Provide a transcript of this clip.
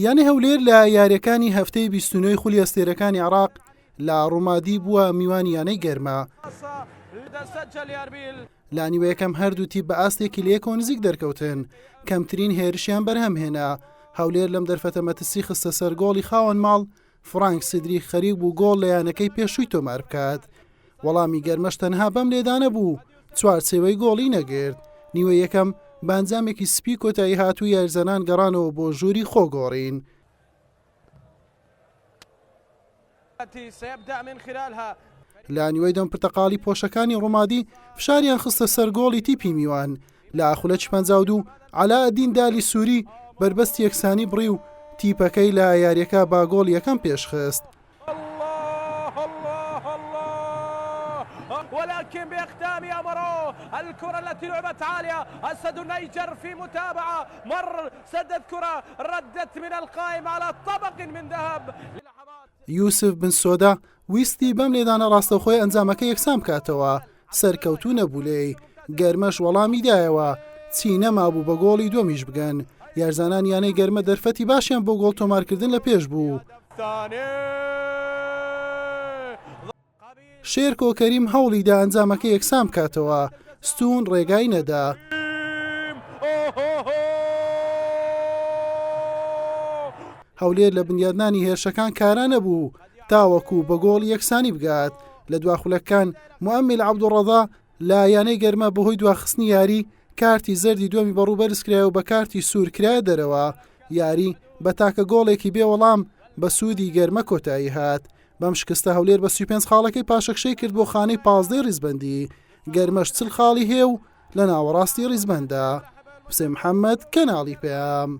یانەی هەولێر لە یارییەکانی هەفتەی 29 ی خولی ئەستێرەکانی عێراق لە ڕومادی بووە میوانی یانەی گەرمە. لە نیوە یەکەم هەردوو تیپ بە ئاستێکی لەیەکەوە نزیک دەرکەوتن، کەمترین هێرشیان بەرهەمهێنا، هەولێر لەم دەرفەتە مەترسی خستە سەر گۆڵی خاوەن ماڵ، فرانک سیدریک خەریک بوو گۆڵ لە یانەکەی پێشووی تۆمار بکات، وەڵامی گەرمەش تەنها بەم لێدانە بوو چوارچێوەی گۆڵی نەگرت، نیوەی یەکەم بە ئەنجامێکی سپی کۆتایی هات و یاریزانان گەڕانەوە بۆ ژووری خۆگۆڕین. لە نیوەی دەم پرتەقاڵی پۆشەکانی ڕومادی فشاریان خستە سەر گۆڵی تیپی میوان لە خولەکی 52 عەلائەدین دالی سووری بەربەستی یەکسانی بڕی و تیپەکەی لە یاریەکە با گۆڵ یەکەم پێشخست. ولكن بإقدام أمرو الكرة التي لعبت عالية أسد النيجر في متابعة مر سدد كرة ردت من القائم على طبق من ذهب. یوسف بن سۆدە ویستی بەم لێدانە ڕاستەوخۆیە ئەنجامەکە یەکسان بکاتەوە، سەرکەوتوو نەبوو لێی، گەرمەش وەڵامی دایەوە، چی نەمابوو بە گۆڵی دووەمیش بگەن، یارزانانی یانەی گەرمە دەرفەتی باشیان بۆ گۆڵ تۆمارکردن لە پێش بوو. شێرکۆ کەریم هەوڵیدا ئەنجامەکە یەکسان بکاتەوە، ستوون ڕێگای نەدا. هەولێر لە بنیادنانی هێرشەکان کارا نەبوو تاوەکو بە گۆڵی یەکسانی بگات، لە دوا خولەکەکان موئەمیل عەبدولڕەزا لە یانەی گەرمە بەهۆی دواخستنی یاری کارتی زەردی دووەمی بەڕوو بەرزکرای و بە کارتی سوور کرایە دەرەوە، یاری بە تاکە گۆڵێکی بێ وەڵام بە سوودی گەرمە کۆتایی هات. بەم شکستە هەولێر بە 35 خاڵەکەی پاشەکشەی کرد بۆ خانەی پازدەی ریزبەندی، گەرمەش 40 خاڵی هەیە و لە ناوەڕاستی ریزبەندە. حوسێن محەمەد، کەناڵی پەیام.